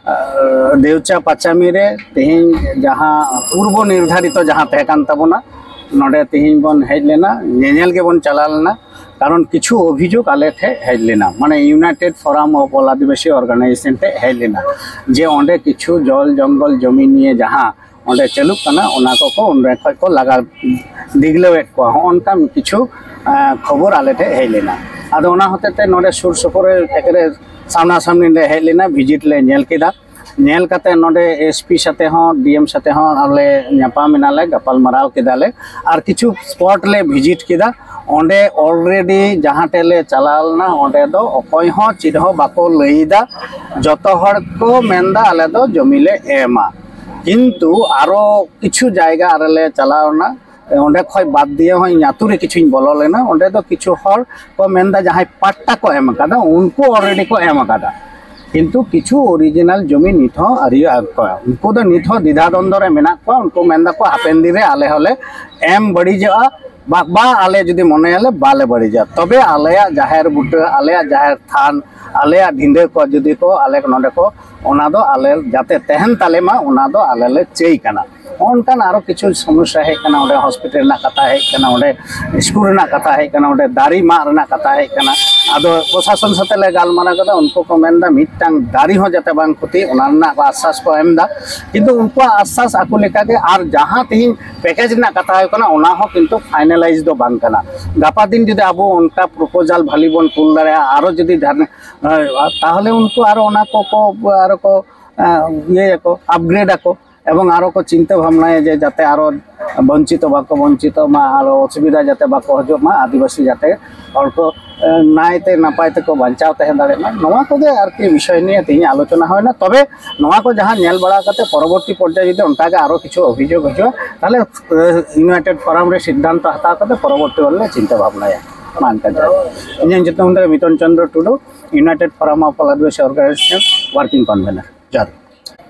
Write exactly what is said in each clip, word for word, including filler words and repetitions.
ᱫᱮᱣᱪᱟ ᱯᱟᱪᱟᱢᱤ ᱨᱮ ᱛᱮᱦᱮᱧ ᱡᱟᱦᱟᱸ ᱯᱩᱨᱵᱚ ᱱᱤᱨᱫᱷᱟᱨᱤᱛᱚ ᱡᱟᱦᱟᱸ ᱛᱟᱦᱮᱸ ᱠᱟᱱ ᱛᱟᱵᱚᱱᱟ, ᱱᱚᱰᱮ ᱛᱮᱦᱮᱧ ᱵᱚᱱ ᱦᱮᱡ ᱞᱮᱱᱟ, ᱧᱮᱧᱮᱞ ᱜᱮᱵᱚᱱ ᱪᱟᱞᱟᱣ ᱞᱮᱱᱟ᱾ ᱠᱟᱨᱚᱱ ᱠᱤᱪᱷᱩ ᱚᱵᱷᱤᱡᱳᱜᱽ ᱟᱞᱮ ᱴᱷᱮᱡ ᱦᱮᱡ ᱞᱮᱱᱟ, ᱢᱟᱱᱮ United Forum of All Adivasi Organization ᱴᱷᱮᱡ ᱦᱮᱡ ᱞᱮᱱᱟ, ᱡᱮ ᱚᱸᱰᱮ ᱠᱤᱪᱷᱩ ᱡᱚᱞ ᱡᱚᱝᱜᱚᱞ ᱡᱚᱢᱤ ᱱᱤᱭᱮ ᱡᱟᱦᱟᱸ ᱚᱸᱰᱮ ᱪᱟᱹᱞᱩᱜ ᱠᱟᱱᱟ, ᱚᱱᱟ ᱠᱚᱠᱚ ᱚᱸᱰᱮ ᱠᱷᱚᱡ ᱠᱚ ᱞᱟᱜᱟ ᱰᱤᱜᱽᱞᱟᱹᱣᱮᱫ ᱠᱚᱣᱟ, ᱦᱚᱸᱜᱼᱚ ᱱᱚᱝᱠᱟ ᱠᱤᱪᱷᱩ ᱠᱷᱚᱵᱚᱨ ᱟᱞᱮ ᱴᱷᱮᱡ ᱦᱮᱡ ᱞᱮᱱᱟ᱾ ᱟᱫᱚ ᱚᱱᱟ ᱦᱚᱛᱮᱡ ᱛᱮ ᱱᱚᱰᱮ ᱥᱩᱨ ᱥᱩᱯᱩᱨ ᱨᱮ ᱮᱠᱮᱨᱮ ᱥᱟᱢᱱᱟ ᱥᱟᱢᱱᱤ ᱞᱮ ᱦᱮᱡ ᱞᱮᱱᱟ, ᱵᱷᱤᱡᱤᱴ ᱞᱮ ᱧᱮᱞ ᱠᱮᱫᱟ᱾ ᱧᱮᱞ ᱠᱟᱛᱮ ᱱᱚᱰᱮ S P ᱥᱟᱛᱮ ᱦᱚᱸ, D M ᱥᱟᱛᱮ ᱦᱚᱸ ᱟᱞᱮ ᱧᱟᱯᱟᱢ ᱮᱱᱟᱞᱮ, ᱜᱟᱯᱟᱞ ᱢᱟᱨᱟᱣ ᱠᱮᱫᱟᱞᱮ, ᱟᱨ ᱠᱤᱪᱷᱩ spot ᱞᱮ ᱵᱷᱤᱡᱤᱴ ᱠᱮᱫᱟ᱾ ᱚᱸᱰᱮ already ᱡᱟᱦᱟᱸ ᱴᱷᱮᱡ ᱞᱮ ᱪᱟᱞᱟᱣ ᱞᱮᱱᱟ, ᱚᱸᱰᱮ ᱫᱚ ᱚᱠᱚᱭ ᱦᱚᱸ ᱪᱮᱫ ᱦᱚᱸ ᱵᱟᱠᱚ ᱞᱟᱹᱭᱫᱟ᱾ ᱡᱚᱛᱚ ᱦᱚᱲ ᱠᱚ ᱢᱮᱱᱫᱟ, "ᱟᱞᱮ ᱫᱚ ᱡᱚᱢᱤ ᱞᱮ ᱮᱢᱟ᱾" ᱠᱤᱱᱛᱩ ᱟᱨᱚ ᱠᱤᱪᱷᱩ ᱡᱟᱭᱜᱟ ᱨᱮᱞᱮ ᱪᱟᱞᱟᱣ ᱮᱱᱟ, ᱚᱸᱰᱮ ᱠᱷᱚᱡ ᱵᱟᱫ ᱫᱤᱭᱮ ᱦᱚᱸ ᱤᱧ ᱟᱹᱛᱩ ᱨᱮ ᱠᱤᱪᱷᱩᱧ ᱵᱚᱞᱚ ᱞᱮᱱᱟ᱾ ᱚᱸᱰᱮ ᱫᱚ ᱠᱤᱪᱷᱩ ᱦᱚᱲ ᱠᱚ ᱢᱮᱱᱫᱟ, ᱡᱟᱦᱟᱸᱭ ᱯᱟᱴᱴᱟ ᱠᱚ ᱮᱢ ᱟᱠᱟᱫᱟ, ᱩᱱᱠᱩ already ᱠᱚ ᱮᱢ ᱟᱠᱟᱫᱟ, ᱠᱤᱱᱛᱩ ᱠᱤᱪᱷᱩ original ᱡᱚᱢᱤ ᱱᱤᱛ ᱦᱚᱸ ᱟᱹᱣᱨᱤ ᱟᱠᱚᱣᱟ᱾ ᱩᱱᱠᱩ ᱫᱚ ᱱᱤᱛ ᱦᱚᱸ ᱫᱤᱫᱷᱟ ᱫᱚᱱᱫᱚ ᱨᱮ ᱢᱮᱱᱟᱜ ᱠᱚᱣᱟ᱾ ᱩᱱᱠᱩ ᱢᱮᱱ ᱫᱟᱠᱚ, "ᱦᱟᱯᱮᱱ ᱫᱤᱱ ᱨᱮ ᱟᱞᱮ ᱦᱚᱸᱞᱮ ᱮᱢ ᱵᱟᱹᱲᱤᱡᱚᱜᱼᱟ, ᱵᱟ, ᱵᱟ, ᱟᱞᱮ ᱡᱩᱫᱤ ᱢᱚᱱᱮᱭᱟᱞᱮ ᱵᱟᱞᱮ ᱵᱟᱹᱲᱤᱡᱟ, ᱛᱚᱵᱮ ᱟᱞᱮᱭᱟᱜ ᱡᱟᱦᱮᱨ ᱵᱩᱴᱟᱹ, ᱟᱞᱮᱭᱟᱜ ᱡᱟᱦᱮᱨ ᱛᱷᱟᱱ, ᱟᱞᱮᱭᱟᱜ ᱰᱤᱸᱰᱟᱹ ᱠᱚ ᱡᱩᱫᱤ ᱠᱚ ᱟᱞᱮ ᱱᱚᱰᱮ ᱠᱚ, ᱚᱱᱟ ᱫᱚ ᱟᱞᱮ ᱡᱟᱛᱮ ᱛᱟᱦᱮᱱ ᱛᱟᱞᱮ ᱢᱟ, ᱚᱱᱟ ᱫᱚ ᱟᱞᱮ ᱞᱮ ᱪᱟᱹᱭ ᱠᱟᱱᱟ᱾" ᱚᱱᱠᱟᱱ ᱟᱨᱚ ᱠᱤᱪᱷᱩ ᱥᱚᱢᱚᱥᱥᱟ ᱦᱮᱡ ᱠᱟᱱᱟ᱾ ᱚᱸᱰᱮ ᱦᱚᱥᱯᱤᱴᱟᱞ ᱨᱮᱱᱟᱜ ᱠᱟᱛᱷᱟ ᱦᱮᱡ ᱠᱟᱱᱟ, ᱚᱸᱰᱮ ᱥᱠᱩᱞ ᱨᱮᱱᱟᱜ ᱠᱟᱛᱷᱟ ᱦᱮᱡ ᱠᱟᱱᱟ, ᱚᱸᱰᱮ ᱫᱟᱨᱮ ᱢᱟᱜ ᱨᱮᱱᱟᱜ ᱠᱟᱛᱷᱟ ᱦᱮᱡ ᱠᱟᱱᱟ᱾ ᱟᱫᱚ ᱯᱨᱚᱥᱟᱥᱚᱱ ᱥᱟᱛᱮ ᱞᱮ ᱜᱟᱞᱢᱟᱨᱟᱣ ᱠᱮᱫᱟ, ᱩᱱᱠᱩ ᱠᱚ ᱢᱮᱱᱫᱟ, ᱢᱤᱫᱴᱟᱝ ᱫᱟᱨᱮ ᱦᱚᱸ ᱡᱟᱛᱮ ᱵᱟᱝ ᱠᱷᱚᱛᱤ, ᱚᱱᱟ ᱨᱮᱱᱟᱜ ᱠᱚ ᱟᱥᱥᱟᱥ ᱠᱚ ᱮᱢ ᱮᱫᱟ᱾ ᱠᱤᱱᱛᱩ ᱩᱱᱠᱩᱣᱟᱜ ᱟᱥᱥᱟᱥ ᱟᱠᱚ ᱞᱮᱠᱟᱜᱮ, ᱟᱨ ᱡᱟᱦᱟᱸ ᱛᱮᱦᱮᱧ ᱯᱮᱠᱮᱡᱽ ᱨᱮᱱᱟᱜ ᱠᱟᱛᱷᱟ ᱦᱩᱭᱩᱜ ᱠᱟᱱᱟ, ᱚᱱᱟ ᱦᱚᱸ ᱠᱤᱱᱛᱩ ᱯᱷᱟᱭᱱᱟᱞᱟᱭᱤᱡᱽ ᱫᱚ ᱵᱟᱝ ᱠᱟᱱᱟ᱾ ᱜᱟᱯᱟ ᱫᱤᱱ ᱡᱩᱫᱤ ᱟᱵᱚ ᱚᱱᱠᱟ ᱯᱨᱚᱯᱳᱡᱟᱞ ᱵᱷᱟᱞᱤ ᱵᱚᱱ ᱠᱩᱞ ᱫᱟᱲᱮᱭᱟᱜᱼᱟ, ᱟᱨᱚ ᱡᱩᱫᱤ ᱫᱷᱟᱨᱱᱟ, ᱦᱮᱸ, ᱛᱟᱦᱚᱞᱮ ᱩᱱᱠᱩ ᱟᱨᱚ ᱚᱱᱟ ᱠᱚ, ᱠᱚ ᱟᱨᱚ ᱠᱚ, ᱮᱸ, ᱤᱭᱟᱹᱭᱟᱠᱚ, ᱟᱯᱜᱨᱮᱰ ᱟᱠᱚ, ᱮᱵᱚᱝ ᱟᱨᱚ ᱠᱚ ᱪᱤᱱᱛᱟᱹ ᱵᱷᱟᱵᱽᱱᱟᱭᱟ ᱡᱮ ᱡᱟᱛᱮ ᱟᱨᱚ ᱵᱚᱧᱪᱤᱛᱚ ᱵᱟᱠᱚ ᱵᱚᱧᱪᱤᱛᱚᱜ ᱢᱟ, ᱟᱨᱚ ᱚᱥᱩᱵᱤᱫᱷᱟ ᱡᱟᱛᱮ ᱵᱟᱠᱚ ᱦᱤᱡᱩᱜ ᱢᱟ, ᱟᱹᱫᱤᱵᱟᱹᱥᱤ ᱡᱟᱛᱮ ᱦᱚᱲ ᱠᱚ, ᱮᱸ, ᱱᱟᱭᱛᱮ ᱱᱟᱯᱟᱭ ᱛᱮᱠᱚ ᱵᱟᱧᱪᱟᱣ ᱛᱟᱦᱮᱸ ᱫᱟᱲᱮᱭᱟᱜ ᱢᱟ᱾ ᱱᱚᱣᱟ ᱠᱚᱜᱮ ᱟᱨᱠᱤ ᱵᱤᱥᱚᱭ ᱱᱤᱭᱮ ᱛᱮᱦᱮᱧ ᱟᱞᱳᱪᱚᱱᱟ ᱦᱩᱭᱱᱟ᱾ ᱛᱚᱵᱮ ᱱᱚᱣᱟ ᱠᱚ ᱡᱟᱦᱟᱸ ᱧᱮᱞ ᱵᱟᱲᱟ ᱠᱟᱛᱮ ᱯᱚᱨᱚᱵᱚᱨᱛᱤ ᱯᱚᱨᱡᱟᱭ ᱡᱩᱫᱤ ᱚᱱᱠᱟᱜᱮ ᱟᱨᱚ ᱠᱤᱪᱷᱩ ᱚᱵᱷᱤᱡᱳᱜᱽ ᱦᱤᱡᱩᱜᱼᱟ, ᱛᱟᱦᱚᱞᱮ, ᱮᱸ, United Forum ᱨᱮ ᱥᱤᱫᱽᱫᱷᱟᱱᱛᱚ ᱦᱟᱛᱟᱣ ᱠᱟᱛᱮ ᱯᱚᱨᱚᱵᱚᱨᱛᱤ ᱵᱟᱨ ᱞᱮ ᱪᱤᱱᱛᱟᱹ ᱵᱷᱟᱵᱽᱱᱟᱭᱟ᱾ ᱢᱟ ᱮᱱᱠᱷᱟᱱ ᱡᱚᱦᱟᱨ᱾ ᱤᱧᱟᱹᱜ ᱧᱩᱛᱩᱢ ᱫᱚ ᱢᱤᱛᱚᱱ Chandra Tudu, United Forum of All Adivasi Organization working convener᱾ ᱡᱚᱦᱟᱨ᱾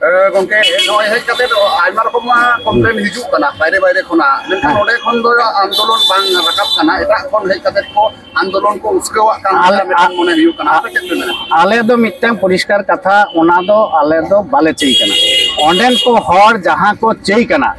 ᱮ, ᱜᱚᱝᱠᱮ, ᱱᱚᱜᱼᱚᱭ ᱦᱮᱡ ᱠᱟᱛᱮ ᱟᱭᱢᱟ ᱨᱚᱠᱚᱢᱟᱜ ᱠᱚᱢᱯᱞᱮᱱ ᱦᱤᱡᱩᱜ ᱠᱟᱱᱟ ᱵᱟᱭᱨᱮ ᱵᱟᱭᱨᱮ ᱠᱷᱚᱱᱟᱜ, ᱢᱮᱱᱠᱷᱟᱱ ᱦᱮᱸ᱾ ᱱᱚᱰᱮ ᱠᱷᱚᱱ ᱫᱚ ᱟᱱᱫᱳᱞᱚᱱ ᱵᱟᱝ ᱨᱟᱠᱟᱵ ᱠᱟᱱᱟ, ᱮᱴᱟᱜ ᱠᱷᱚᱱ ᱦᱮᱡ ᱠᱟᱛᱮ ᱠᱚ ᱟᱱᱫᱳᱞᱚᱱ ᱠᱚ ᱩᱥᱠᱟᱹᱣᱟᱜ ᱠᱟᱱ ᱟᱞᱮ ᱞᱮᱠᱟ ᱢᱤᱫᱴᱟᱝ ᱟ- ᱢᱚᱱᱮ ᱦᱩᱭᱩᱜ ᱠᱟᱱᱟ᱾ ᱟᱯᱮ ᱪᱮᱫ ᱯᱮ ᱢᱮᱱᱟ? ᱟᱞᱮ ᱫᱚ ᱢᱤᱫᱴᱟᱝ ᱯᱚᱨᱤᱥᱠᱟᱨ ᱠᱟᱛᱷᱟ, ᱚᱱᱟ ᱫᱚ ᱟᱞᱮ ᱫᱚ ᱵᱟᱞᱮ ᱪᱟᱹᱭ ᱠᱟᱱᱟ᱾ ᱚᱸᱰᱮᱱ ᱠᱚ ᱦᱚᱲ ᱡᱟᱦᱟᱸ ᱠᱚ ᱪᱟᱹᱭ ᱠᱟᱱᱟ,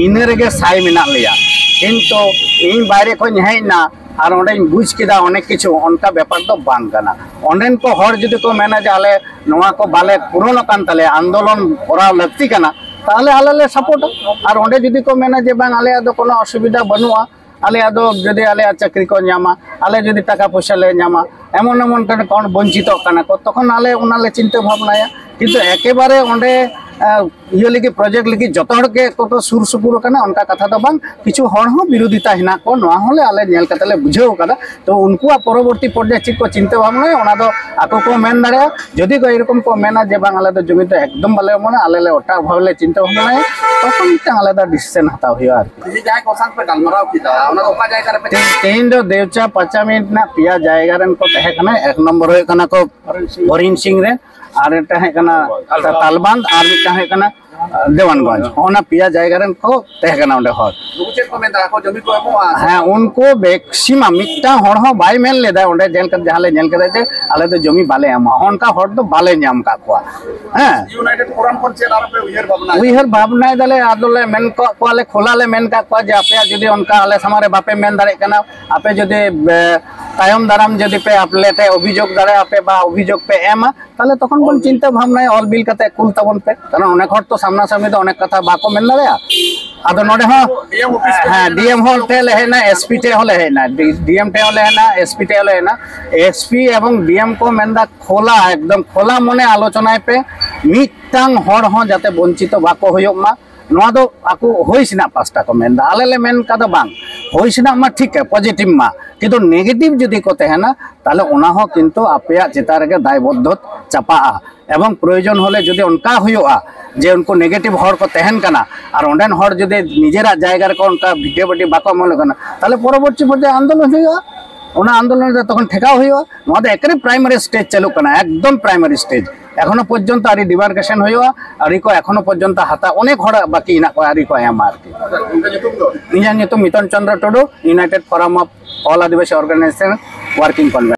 ᱤᱱᱟᱹ ᱨᱮᱜᱮ ᱥᱟᱭ ᱢᱮᱱᱟᱜ ᱞᱮᱭᱟ᱾ ᱠᱤᱱᱛᱩ ᱤᱧ ᱵᱟᱭᱨᱮ ᱠᱷᱚᱱ ᱦᱮᱡ ᱮᱱᱟ ᱟᱨ ᱚᱸᱰᱮᱧ ᱵᱩᱡᱽ ᱠᱮᱫᱟ ᱚᱱᱮᱠ ᱠᱤᱪᱷᱩ, ᱚᱱᱠᱟ ᱵᱮᱯᱟᱨ ᱫᱚ ᱵᱟᱝ ᱠᱟᱱᱟ᱾ ᱚᱸᱰᱮᱱ ᱠᱚ ᱦᱚᱲ ᱡᱩᱫᱤ ᱠᱚ ᱢᱮᱱᱟ ᱡᱮ ᱟᱞᱮ ᱱᱚᱣᱟ ᱠᱚ ᱵᱟᱞᱮ ᱯᱩᱨᱚᱱᱚᱜ ᱠᱟᱱ ᱛᱟᱞᱮᱭᱟ, ᱟᱱᱫᱳᱞᱚᱱ ᱠᱚᱨᱟᱣ ᱞᱟᱹᱠᱛᱤ ᱠᱟᱱᱟ, ᱛᱟᱦᱚᱞᱮ ᱟᱞᱮ ᱞᱮ ᱥᱟᱯᱳᱨᱴᱟ᱾ ᱟᱨ ᱚᱸᱰᱮ ᱡᱩᱫᱤ ᱠᱚ ᱢᱮᱱᱟ ᱡᱮ ᱵᱟᱝ, ᱟᱞᱮᱭᱟᱜ ᱫᱚ ᱠᱳᱱᱳ ᱚᱥᱩᱵᱤᱫᱷᱟ ᱵᱟᱹᱱᱩᱜᱼᱟ, ᱟᱞᱮᱭᱟᱜ ᱫᱚ ᱡᱩᱫᱤ ᱟᱞᱮᱭᱟᱜ ᱪᱟᱹᱠᱨᱤ ᱠᱚ ᱧᱟᱢᱟ, ᱟᱞᱮ ᱡᱩᱫᱤ ᱴᱟᱠᱟ ᱯᱚᱭᱥᱟ ᱞᱮ ᱧᱟᱢᱟ, ᱮᱢᱚᱱ ᱮᱢᱚᱱ ᱠᱟᱱᱟ ᱠᱚ ᱵᱚᱧᱪᱤᱛᱚᱜ ᱠᱟᱱᱟ ᱠᱚ, ᱛᱚᱠᱷᱚᱱ ᱟᱞᱮ ᱚᱱᱟ ᱞᱮ ᱪᱤᱱᱛᱟᱹ ᱵᱷᱟᱵᱽᱱᱟᱭᱟ᱾ ᱠᱤᱱᱛᱩ ᱮᱠᱮᱵᱟᱨᱮ ᱚᱸᱰᱮ, ᱟᱸ, ᱤᱭᱟᱹ ᱞᱟᱹᱜᱤᱫ, ᱯᱨᱚᱡᱮᱠᱴ ᱞᱟᱹᱜᱤᱫ ᱡᱚᱛᱚ ᱦᱚᱲ ᱜᱮ ᱠᱚ ᱥᱩᱨ ᱥᱩᱯᱩᱨ ᱟᱠᱟᱱᱟ, ᱚᱱᱠᱟ ᱠᱟᱛᱷᱟ ᱫᱚ ᱵᱟᱝ᱾ ᱠᱤᱪᱷᱩ ᱦᱚᱲ ᱦᱚᱸ ᱵᱤᱨᱳᱫᱷᱤᱛᱟ ᱦᱮᱱᱟᱜ ᱠᱚ, ᱱᱚᱣᱟ ᱦᱚᱸᱞᱮ ᱟᱞᱮ ᱧᱮᱞ ᱠᱟᱛᱮ ᱞᱮ ᱵᱩᱡᱷᱟᱹᱣ ᱟᱠᱟᱫᱟ᱾ ᱛᱚ ᱩᱱᱠᱩᱣᱟᱜ ᱯᱚᱨᱚᱵᱚᱨᱛᱤ ᱯᱚᱨᱡᱟᱭ ᱪᱮᱫ ᱠᱚ ᱪᱤᱱᱛᱟᱹ ᱵᱷᱟᱵᱽᱱᱟᱭᱟ, ᱚᱱᱟ ᱫᱚ ᱟᱠᱚ ᱠᱚ ᱢᱮᱱ ᱫᱟᱲᱮᱭᱟᱜᱼᱟ᱾ ᱡᱩᱫᱤ ᱠᱚ ᱮᱨᱚᱠᱚᱢ ᱠᱚ ᱢᱮᱱᱟ ᱡᱮ ᱵᱟᱝ, ᱟᱞᱮ ᱫᱚ ᱡᱚᱢᱤ ᱫᱚ ᱮᱠᱫᱚᱢ ᱵᱟᱞᱮ ᱮᱢᱚᱜᱼᱟ, ᱟᱞᱮ ᱞᱮ ᱚᱴᱟᱜ ᱵᱷᱟᱵᱽ ᱞᱮ ᱪᱤᱱᱛᱟᱹ ᱵᱷᱟᱵᱽᱱᱟᱭᱟ, ᱛᱚᱠᱷᱚᱱ ᱢᱤᱫᱴᱟᱝ ᱟᱞᱟᱫᱟ ᱰᱤᱥᱤᱥᱚᱱ ᱦᱟᱛᱟᱣ ᱦᱩᱭᱩᱜᱼᱟ ᱟᱨᱠᱤ᱾ ᱛᱮᱦᱮᱧ ᱡᱟᱦᱟᱸᱭ ᱠᱚ ᱥᱟᱶ ᱯᱮ ᱜᱟᱞᱢᱟᱨᱟᱣ ᱠᱮᱫᱟ, ᱚᱱᱟ ᱫᱚ ᱚᱠᱟ ᱡᱟᱭᱜᱟ ᱨᱮᱯᱮ ᱛᱮ-, ᱛᱮᱦᱮᱧ ᱫᱚ ᱫᱮᱣᱪᱟ ᱯᱟᱪᱟᱢᱤ ᱨᱮᱱᱟᱜ ᱯᱮᱭᱟ ᱡᱟᱭᱜᱟ ᱨᱮᱱ ᱠᱚ ᱛᱟᱦᱮᱸ ᱠᱟᱱᱟ᱾ ᱮᱠ ᱱᱚᱢᱵᱚᱨ ᱦᱩᱭᱩᱜ ᱠᱟᱱᱟ ᱠᱚ ᱦᱚᱨᱤᱱ ᱥᱤᱝ ᱨᱮ, ᱟᱨ ᱢᱤᱫᱴᱟᱝ ᱦᱩᱭᱩᱜ ᱠᱟᱱᱟ ᱛᱟᱞᱵᱟᱸᱫ, ᱟᱨ ᱢᱤᱫᱴᱟᱝ ᱦᱩᱭᱩᱜ ᱠᱟᱱᱟ ᱫᱮᱣᱟᱱᱜᱚᱸᱡᱽ᱾ ᱚᱱᱟ ᱯᱮᱭᱟ ᱡᱟᱭᱜᱟ ᱨᱮᱱ ᱠᱚ ᱛᱟᱦᱮᱸ ᱠᱟᱱᱟ ᱚᱸᱰᱮ ᱦᱚᱲ᱾ ᱱᱩᱠᱩ ᱪᱮᱫ ᱠᱚ ᱢᱮᱱᱫᱟ? ᱟᱠᱚ ᱡᱚᱢᱤ ᱠᱚ ᱮᱢᱚᱜᱼᱟ? ᱦᱮᱸ, ᱩᱱᱠᱩ ᱢᱮᱠᱥᱤᱢᱟᱢ ᱢᱤᱫᱴᱟᱝ ᱦᱚᱲ ᱦᱚᱸ ᱵᱟᱭ ᱢᱮᱱ ᱞᱮᱫᱟ ᱚᱸᱰᱮ, ᱡᱮᱞᱮᱠᱟ ᱡᱟᱦᱟᱸ ᱞᱮ ᱧᱮᱞ ᱠᱮᱫᱟ ᱡᱮ ᱟᱞᱮ ᱫᱚ ᱡᱚᱢᱤ ᱵᱟᱞᱮ ᱮᱢᱟ, ᱚᱱᱠᱟ ᱦᱚᱲ ᱫᱚ ᱵᱟᱞᱮ ᱧᱟᱢ ᱟᱠᱟᱫ ᱠᱚᱣᱟ᱾ ᱦᱮᱸ, ᱤᱭᱩᱱᱟᱭᱴᱮᱰ ᱯᱷᱳᱨᱟᱢ ᱠᱷᱚᱱ ᱪᱮᱫ ᱟᱨᱚ ᱯᱮ ᱩᱭᱦᱟᱹᱨ ᱵᱷᱟᱵᱽᱱᱟ? ᱩᱭᱦᱟᱹᱨ ᱵᱷᱟᱵᱽᱱᱟᱭ ᱫᱟᱞᱮ, ᱟᱫᱚᱞᱮ ᱢᱮᱱ ᱠᱟᱜ ᱠᱚᱣᱟᱞᱮ, ᱠᱷᱳᱞᱟ ᱞᱮ ᱢᱮᱱ ᱠᱟᱜ ᱠᱚᱣᱟ ᱡᱮ ᱟᱯᱮᱭᱟᱜ ᱡᱩᱫᱤ ᱚᱱᱠᱟ ᱟᱞᱮ ᱥᱟᱢᱟᱝ ᱨᱮ ᱵᱟᱯᱮ ᱢᱮᱱ ᱫᱟᱲᱮᱭᱟᱜ ᱠᱟᱱᱟ, ᱟᱯᱮ ᱡᱩᱫᱤ, ᱮ, ᱛᱟᱭᱚᱢ ᱫᱟᱨᱟᱢ ᱡᱩᱫᱤ ᱯᱮ ᱟᱯᱞᱮ ᱛᱮ ᱚᱵᱷᱤᱡᱳᱜᱽ ᱫᱟᱲᱮᱭᱟᱜᱼᱟ ᱯᱮ ᱵᱟ ᱚᱵᱷᱤᱡᱳᱜᱽ ᱯᱮ ᱮᱢᱟ, ᱛᱟᱦᱞᱮ ᱛᱚᱠᱷᱚᱱ ᱵᱚᱱ ᱪᱤᱱᱛᱟᱹ ᱵᱷᱟᱵᱽᱱᱟᱭᱟ, ᱚᱞ ᱵᱤᱞ ᱠᱟᱛᱮ ᱠᱩᱞ ᱛᱟᱵᱚᱱ ᱯᱮ, ᱠᱟᱨᱚᱱ ᱚᱱᱮᱠ ᱦᱚᱲ ᱛᱚ ᱥᱟᱢᱱᱟ ᱥᱟᱢᱱᱤ ᱫᱚ ᱚᱱᱮᱠ ᱠᱟᱛᱷᱟ ᱵᱟᱠᱚ ᱢᱮᱱ ᱫᱟᱲᱮᱭᱟᱜᱼᱟ᱾ ᱟᱫᱚ ᱱᱚᱰᱮ ᱦᱚᱸ, ᱰᱤ ᱮᱢ ᱚᱯᱷᱤᱥ ᱠᱚ ᱦᱮᱸ, ᱢᱮᱱᱟᱜᱼᱟ᱾ ᱰᱤ ᱮᱢ ᱦᱚᱸ ᱴᱷᱮᱱ ᱞᱮ ᱦᱮᱡ ᱮᱱᱟ, ᱮᱥ ᱯᱤ ᱴᱷᱮᱱ ᱦᱚᱸᱞᱮ ᱦᱮᱡ ᱮᱱᱟ, ᱰᱤ-, ᱰᱤ ᱮᱢ ᱴᱷᱮᱱ ᱦᱚᱸᱞᱮ ᱦᱮᱡ ᱮᱱᱟ, ᱮᱥ ᱯᱤ ᱴᱷᱮᱱ ᱦᱚᱸᱞᱮ ᱦᱮᱡ ᱮᱱᱟ᱾ ᱮᱥ ᱯᱤ ᱮᱵᱚᱝ ᱰᱤ ᱮᱢ ᱠᱚ ᱢᱮᱱᱫᱟ ᱠᱷᱳᱞᱟ, ᱮᱠᱫᱚᱢ ᱠᱷᱳᱞᱟ ᱢᱚᱱᱮ ᱟᱞᱳᱪᱚᱱᱟᱭ ᱯᱮ, ᱢᱤᱫᱴᱟᱝ ᱦᱚᱲ ᱦᱚᱸ ᱡᱟᱛᱮ ᱵᱚᱧᱪᱤᱛᱚ ᱵᱟᱠᱚ ᱦᱩᱭᱩᱜ ᱢᱟ᱾ ᱱᱚᱣᱟ ᱫᱚ ᱟᱠᱚ ᱦᱩᱭ ᱥᱮᱱᱟᱜ ᱯᱟᱥᱴᱟ ᱠᱚ ᱢᱮᱱᱫᱟ, ᱟᱞᱮ ᱞᱮ ᱢᱮᱱ ᱠᱟᱫᱟ ᱵᱟᱝ, ᱦᱩᱭ ᱥᱮᱱᱟᱜ ᱢᱟ ᱴᱷᱤᱠ ᱜᱮ, ᱯᱚᱡᱤᱴᱤᱵᱷ ᱢᱟ, ᱠᱤᱱᱛᱩ ᱱᱮᱜᱮᱴᱤᱵᱷ ᱡᱩᱫᱤ ᱠᱚ ᱛᱟᱦᱮᱱᱟ, ᱛᱟᱦᱞᱮ ᱚᱱᱟ ᱦᱚᱸ ᱠᱤᱱᱛᱩ ᱟᱯᱮᱭᱟᱜ ᱪᱮᱛᱟᱱ ᱨᱮᱜᱮ ᱫᱟᱭᱵᱚᱫᱽᱫᱷᱚ ᱪᱟᱯᱟᱜᱼᱟ᱾ ᱮᱵᱚᱝ ᱯᱨᱚᱭᱳᱡᱚᱱ ᱦᱚᱞᱮ ᱡᱩᱫᱤ ᱚᱱᱠᱟ ᱦᱩᱭᱩᱜᱼᱟ ᱡᱮ ᱩᱱᱠᱩ ᱱᱮᱜᱮᱴᱤᱵᱷ ᱦᱚᱲ ᱠᱚ ᱛᱟᱦᱮᱱ ᱠᱟᱱᱟ ᱟᱨ ᱚᱸᱰᱮᱱ ᱦᱚᱲ ᱡᱩᱫᱤ ᱱᱤᱡᱮᱨᱟᱜ ᱡᱟᱭᱜᱟ ᱨᱮᱠᱚ ᱚᱱᱠᱟ ᱵᱷᱤᱴᱟᱹᱵᱟᱹᱴᱤ ᱵᱟᱠᱚ ᱮᱢᱚᱜ ᱠᱟᱱᱟ, ᱛᱟᱦᱞᱮ ᱯᱚᱨᱚᱵᱚᱨᱛᱤ ᱯᱚᱨᱡᱟᱭ ᱟᱱᱫᱳᱞᱚᱱ ᱦᱩᱭᱩᱜᱼᱟ᱾ ᱚᱱᱟ ᱟᱱᱫᱳᱞᱚᱱ ᱨᱮ ᱛᱚᱠᱷᱚᱱ ᱴᱷᱮᱠᱟᱣ ᱦᱩᱭᱩᱜᱼᱟ᱾ ᱱᱚᱣᱟ ᱫᱚ ᱮᱠᱮᱱ ᱯᱨᱟᱭᱢᱟᱨᱤ ᱥᱴᱮᱡᱽ ᱪᱟᱹᱞᱩᱜ ᱠᱟᱱᱟ, ᱮᱠᱫᱚᱢ ᱯᱨᱟᱭᱢᱟᱨᱤ ᱥᱴᱮᱡᱽ᱾ ᱮᱠᱷᱚᱱᱳ ᱯᱚᱨᱡᱚᱱᱛᱚ ᱟᱹᱣᱨᱤ ᱰᱤᱢᱟᱨᱠᱮᱥᱚᱱ ᱦᱩᱭᱩᱜᱼᱟ, ᱟᱹᱣᱨᱤ ᱠᱚ, ᱮᱠᱷᱚᱱᱳ ᱯᱚᱨᱡᱚᱱᱛᱚ ᱦᱟᱛᱟᱣ, ᱚᱱᱮᱠ ᱦᱚᱲ ᱵᱟᱹᱠᱤ ᱦᱮᱱᱟᱜ ᱠᱚᱣᱟ, ᱟᱹᱣᱨᱤ ᱠᱚ ᱮᱢᱟ ᱟᱨᱠᱤ᱾ ᱤᱧᱟᱹᱜ ᱧᱩᱛᱩᱢ ᱢᱤᱛᱚᱱ ᱪᱚᱸᱫᱽᱨᱚ ᱴᱩᱰᱩ, United Forum of All Adivasi Organization Working Convention᱾